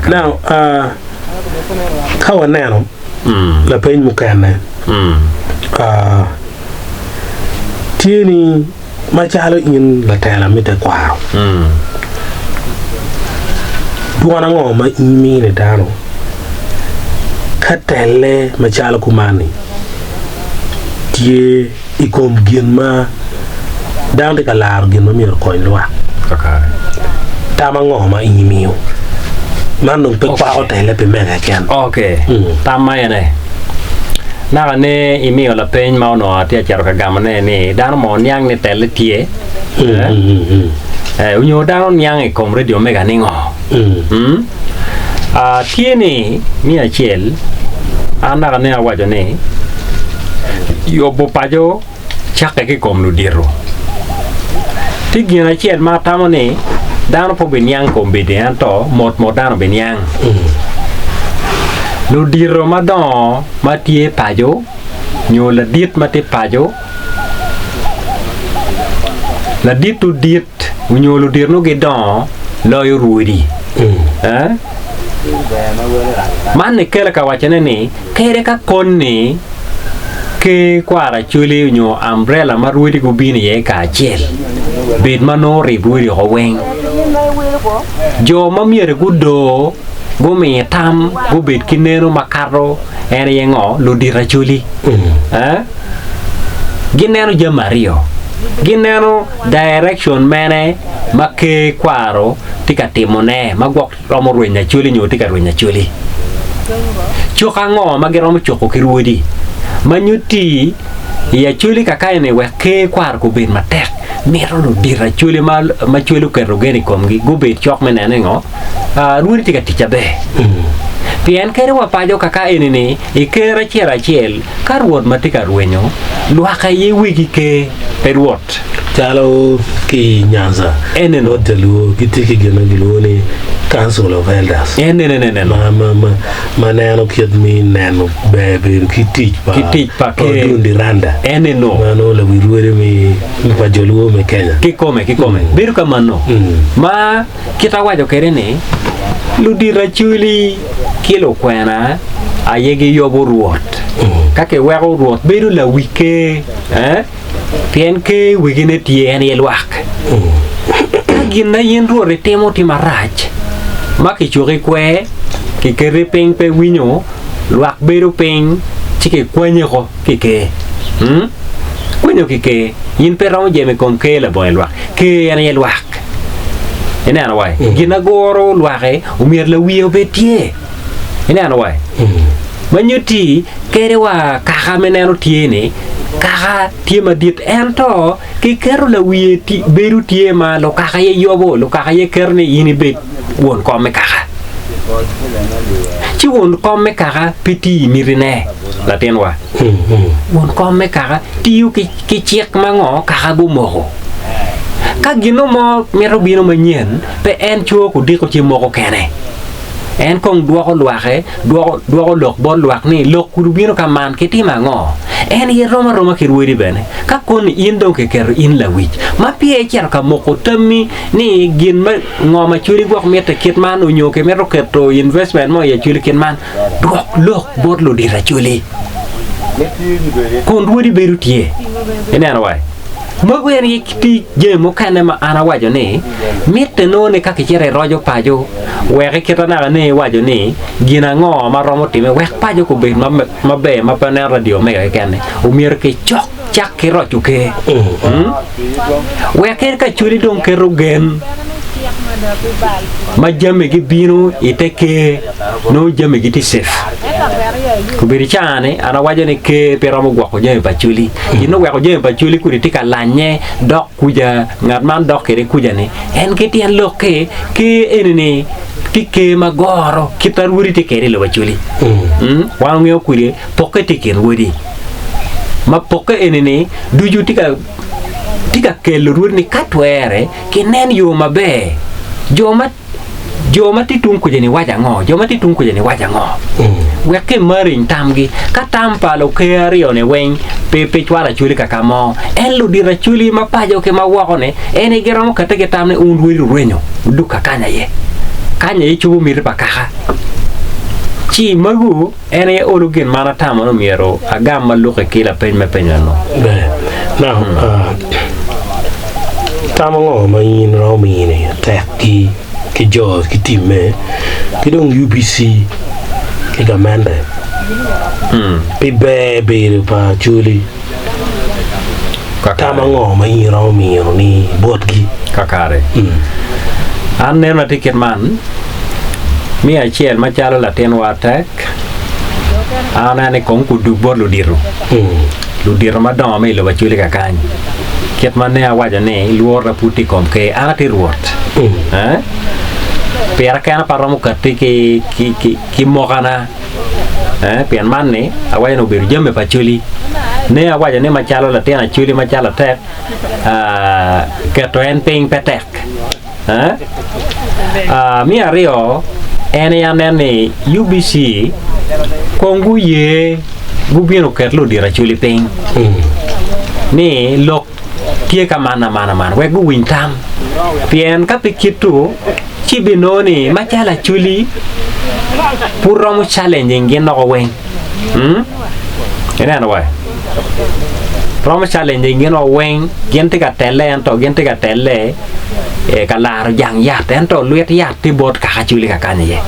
Now, uh, ka waneno lapeny mukene, uh, tye ni macalo in latela me tekwaro, dwon ango ma in imine dano ka telle macalo kuman-ni tye i kom gin ma dano tye ka laro gin ma myero okony lwak? Tam ango ma in imiyo? Man dong pe kwako telle pi mege keken. Ok, tam ma ene. Naka ne imiyo lapeny ma onongo atye ka cito ka gamone ni dano mo niang ni telle tye eh, onyo dano niang i kom Radio Omega ningo? Mm? Ah, tye ni me acel an naka ne awaco ni yubo paco cakke ki i kom ludito. Tye gin acel ma atamo ni dano pe obiniang kombeddi ento mot mot dano obiniang. Ludito madongo ma tye paco nyo ladit ma tye paco, ladit odit nyo ludito nongo gidongo loyo rwodi. Man nikele ka wacone ni Kede ka koni ker kwar acholi onyo ambrela ma rwodi gubino iye kacel, bed ma nongo orib rwodi oko weng. Jo ma myero gudor, gumi tam, gubed ki neno makato en aye ngo? Ludito acholi. Eh? Gineno jami aryo. Gineno direction mene ma ker kwaro tye ka timone ma gwok romo rwenyo acholi nyo tye ka rwenyo acholi? Cuk ango ma giromo cuko ki rwodi ma nyutti i acholi kakayo-ni wek ker kwaro gubed matek? Mito ludito acholi ma ma cwalo keto gen i komgi gubed cok me neno ni ngo rwodi tye ka tic aber. Pien kadi wa paco kaka eni-ni i ker acel acel ka rwot ma tye ka rwenyo lwak aye wegi ker pe rwot. Calo ki i Nyanza, bot Jaluo gitye ki gin ma gilwongo ni Council of Elders ma neno kit me neno ber bedo ki tic pa Odundi Randa ma nongo lawi rwode me pa jo Luo me Kenya. Kikome, kikome. Bedo ka mano ma kit awaco kwede ni ludito Acholi ki lukwena aye giyubo Rwot. Ka kiweko Rwot bedo lawi ker, eh? Pien ker wegine tye en aye lwak. Ka gin ma in Rwot itimo tye marac, ma kicuki kwer, kiketi piny pe winyo, lwak bedo piny ci kikwanyi oko ki i ker. Hmm? Kwanyo ki ker. In pe iromo jemo i kom ker labongo i lwak. Ker en aye lwak. Ineno wai? Gin ma guro lwak-ki omyero lawiye obed tye. Ineno wai? Ma nyutti kadi wa kaka ma ineno tye ni kaka tye madit ento kiketo lawiye bedo tye ma lukaka aye yobo, lukaka aye keto ni in ibed won kom me kaka. Ci won kom me kaka pe tiyo i mitine latinwa. Won kom me kaka tiyo ki cik ma ngo kaka gumoko. Ka gino mo mito bino manyen pe en coo kudiko ci moko kene. En kong dwoko lwake, dwoko, dwoko lok bot lwak ni, 'Lok kulu bino ka man, kitimo ango? En aye rom aroma ki rwodi bene. Ka koni in dong kiketo in lawic, ma peya icito ka moko tammi ni gin ma ngo ma cwali gwok mitte kit man onyo kimito keto investment mo i Acholi kit man, dwok lok bot ludito Acholi kun rwodi bedo tye. Ineno wai? Mogo en aye tye jami mukene ma an awaco ni mitte nongo ni ka kicito i roco paco wek i kite naka ni iwaco ni gin ango ma romo time wek paco kubed maber ma pe neno radio mega keken ni omyero kicok cak ki roco ker. Wek kadi ka cwali dong keto gen ma jami gibino i te ker nongo jami gitye safe. Obedo i caa-ni an awaco ni ker pe romo gwoko jami pa cwali. Gin ma oweko jami pa cwali kudi tye ka lanye dok kuca ngat man dok kwede kuca-ni en ki tyen lok-ki ker eni-ni tye ker ma goro kit ma rwodi tye kwede i lobo Acholi. Wan wangeyo kudi pokke tye i kin rwodi ma pokke eni-ni ducu tye ka tye ka kelo rwodi ni ka twere kinen yo maber jo ma Jo ma tye tung kuca-ni waco ango? Jo ma tye tung kuca-ni waco ango? Wek ki mariny tamgi. Ka tam pa luker aryo-ni weng pe pe cwalo acholi ka ka mo, en ludito acholi ma paco ki ma woko-ni en aye giromo kette ki tam ni wun rwodi rwenyo, wudug ka kany aye. Kany aye cobo miti pa kaka. Ci magu en aye olo gin ma an atamo ni myero agam ma lukke ki lapeny me penyo-nu. Ber. Now, uh, tam ango ma in iromo mini tek ki ki jo ki timme ki dong UBC ki gamente pi ber bedo pa Acholi? Tam ango ma in iromo miyo ni botgi? Kakare. An neno atye kit man, me acel macalo latinwa tek, an aneno ni kong kudug bot ludito, ludito madongo me i lobo Acholi kakany. Kit ma ne awaco ni lworo na pud tye i kom ker, an atye rwot. Eh? Pira kena pe aromo katti ki, ki, ki, ki mokana. Eh, pien man ni awaco ni obedo jami pa Acholi. Ne awaco ni macalo latin Acholi macalo atek, ah, keto en piny pe tek. Eh? Ah, me aryo, en aye aneno ni UBC kong guye gubino oket ludito Acholi piny ni lok tye ka man aman aman wek guwiny tam pien ka pe kittu ci binongo ni macalo Acholi pud romo challenging gin loko weng mm? Ineno wa romo challenging gin wa weng gin tye ka telle ento gin tye ka telle eh, ka laro jang yat ento lwit yat tye bot kaka Acholi kakany iye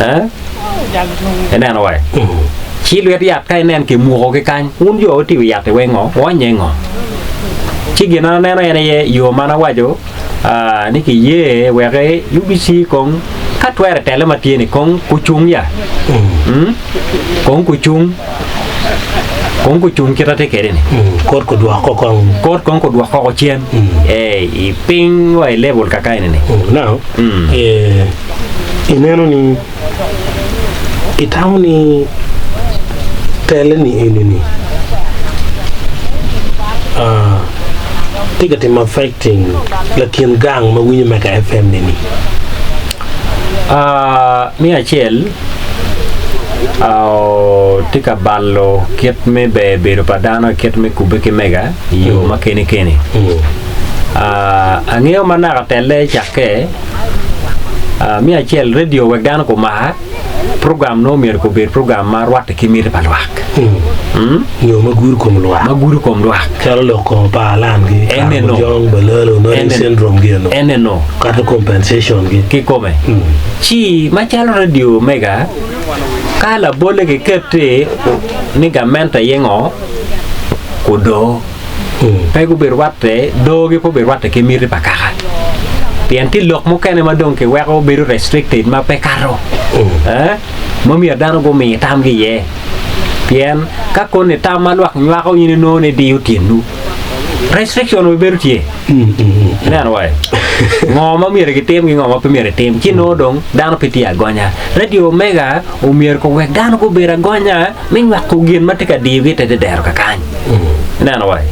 eh? Ineno wa? Ci lwit yat ka inen kimuko ki kany, wun jo wuti wi yat-ti weng ngo? Wuonye ngo? Ci gin ma aneno en aye yo ma an awaco ni kiye wek UBC kong ka twere tele ma tye ni kong kucung ya. Kong kucung. Kong kucung kit atye kwede ni. Kot kudwoko kong. Kot kong kudwoko ko cen. Eh, i piny wa i level kaka eni ni. Now, eh, Ineno ni itamo ni tele ni eni ni tye ka timo affecting lakin gang ma winyo Mega FM ni ni? Me acel tye ka balo kit me ber bedo pa dano kit me kubbe ki mega i yo ma keni keni. Angeyo ma naka tele cakke Me acel, redio wek dano gumar, program nongo myero gubed program ma rwatte ki miti pa lwak. Nyo ma gudo kom lwak. Ma gudo kom lwak. Calo lok kom pa alan gi, Karamojong, Balalo, Nodding Syndrome gi eno. Eneno. Kato compensation gi. Kikome. Ci macalo redio mega, ka labolle kiketti ni gamente aye ngo, kudo. pe gubirwatte, doogi pe obirwatte ki miti pa kaka. Pien tye lok mukene ma dong kiweko bedo restricted ma pe kato, eh, ma myero dano gumi tamgi iye. Pien ka koni tam ma lwak nywako in inongo ni diyo tyenwu, restriction obibedo tye. Ineno wai? Ngo ma myero gitim ki ngo ma pe myero itim, ci nongo dong dano pe tye agonya. Radio Omega omyero kowek dano gubed agonya me nywako gin ma tye ka diyogi i te dero kakany. Ineno wai?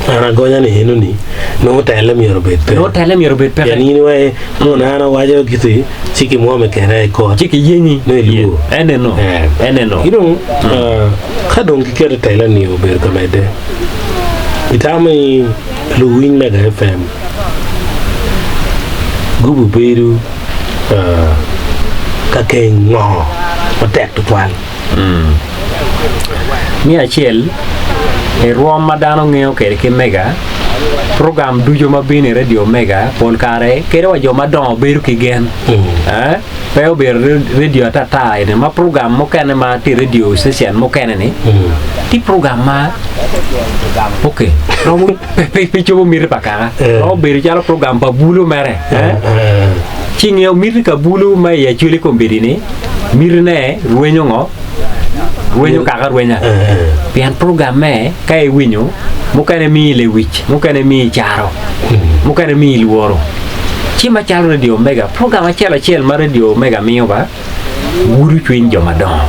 An agonya ni eno ni nongo tele myero obed pe. Nongo tele myero obed peke. Pien in wai nongo an awaco giti ci kimwome keda i kot. Ci kiyenyi. Nongo iluwo. Eneno. Eneno. Ki dong ka dong kiketo tele ni obedo ka medde, itamo ni luwiny Mega FM gubibedo ka keng ngo matek tutwal? Me acel, i rwom ma dano ngeyo kwede ki mega, program ducu ma bino i redio mega pol kare kadi wa jo madongo bedo ki gen. Eh, pe obedo redio atata eni ma program mukene ma tye i redio citecen mukene ni tye program ma ok romo pe pe cobo miti pa kaka romo bedo calo program pa bulu mere eh? Ci ngeyo miti ka bulu ma i Acholi kombeddi ni Mitine rwenyo ngo? Rwenyo kaka arwenya. Pien program-me ka iwinyo, mukene miyi lewic, mukene miyi caro, mukene miyi lworo. Ci macalo Radio Omega, program acel acel ma Radio Omega miyo ba, gudo cwiny jo madongo.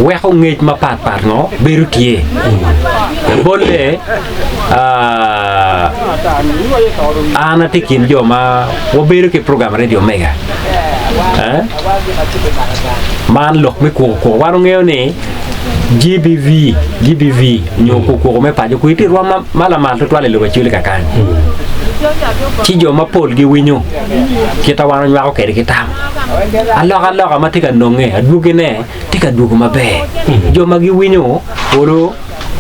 Weko ngec mapat pat ngo bedo tye. Labolle, ah, an atye i kin jo ma wabedo ki program Radio Omega. Eh? Man lok me kwoko kwoko. Wan ongeyo ni GBV, GBV nyo kwoko kwoko me paco kwi tye rwom ma, ma lamal tutwal i lobo Acholi kakany. Ci jo mapol giwinyo kit ma wan wanywako kwede ki tam. Alokaloka ma tye ka nonge, adwogine tye ka dwogo maber. Jo ma giwinyo olo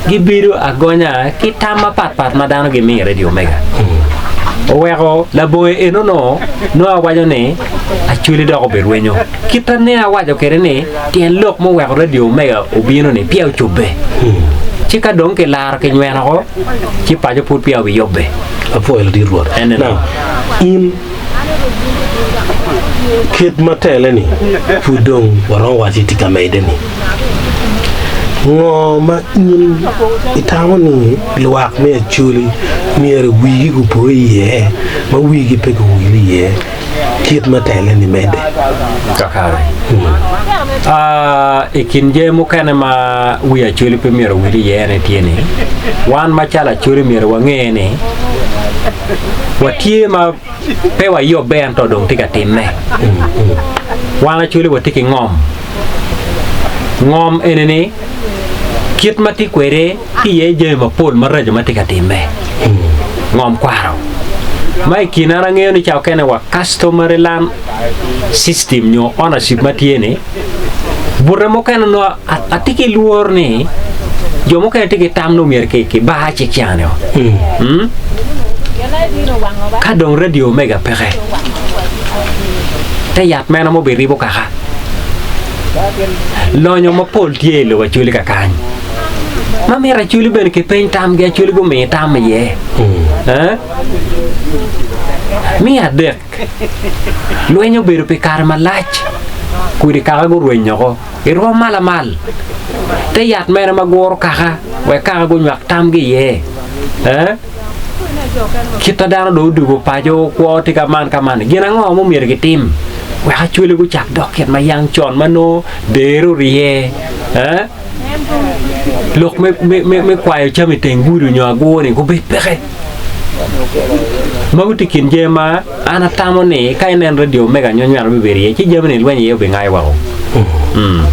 gibedo agonya ki tam mapatpat ma dano gimiyo i redio omega. Oweko labonge eno nongo nongo awaco ni Acholi dok obirwenyo. Kit ma ne awaco kwede ni tyen lok muweko redio omega obino-ni peya ocobbe. Ci ka dong kilaro kinyweno ko, ci paco pud peya obiyubbe. Apwoyo ladit Rwot. Now, in kit ma tele-ni pud dong waromo waco itye ka medde-ni, ngo ma in itamo ni lwak me Acholi myero wigi gupo iye ma wigi pe guwil iye kit ma tele-ni medde? Kakare. I kin jami mukene ma wi Acholi pe myero owil iye ene tye ni, wan macalo Acholi myero wange ni watye ma pe wayubbe ento dong tye ka timme. Wan Acholi watye ki ngom. Ngom eni-ni kit ma tye kwede tye iye jami mapol maraco ma tye ka timme. Ngom kwaro. Ma i kine an angeyo ni ca okene wa customary land system nyo ownership ma tye ni bute mukene nongo atye ki lworo ni jo mukene tye ki tam ni myero kibar cik cani o. Mm? Ka dong radio omega peke, te yat meno ma obiribo kaka. Lonyo mapol tye i lobo Acholi kakany ma mito Acholi bene kipeny tamgi Acholi gumi tam iye. Eh? Me adek, Lweny obedo pi kare malac, kodi kaka gurweny woko i rwom ma lamal. Te yat mene ma guro kaka wek kaka gunywak tamgi iye? Eh? Kit ma dano dong odwogo paco, kwo tye ka man ka man-ni, gin ango ma omyero gitim wek acwali gucak dok kit ma yang con ma nongo dero orye? Eh? Lok me, me, me, me kwayo cam i teng gudo nyo agur-ni gubed peke. Mago tye i kin jami ma an atamo ni ka inen radio mega nyo nyweno bibedo iye ci jami-ni lweny iye obingayo woko. Mm.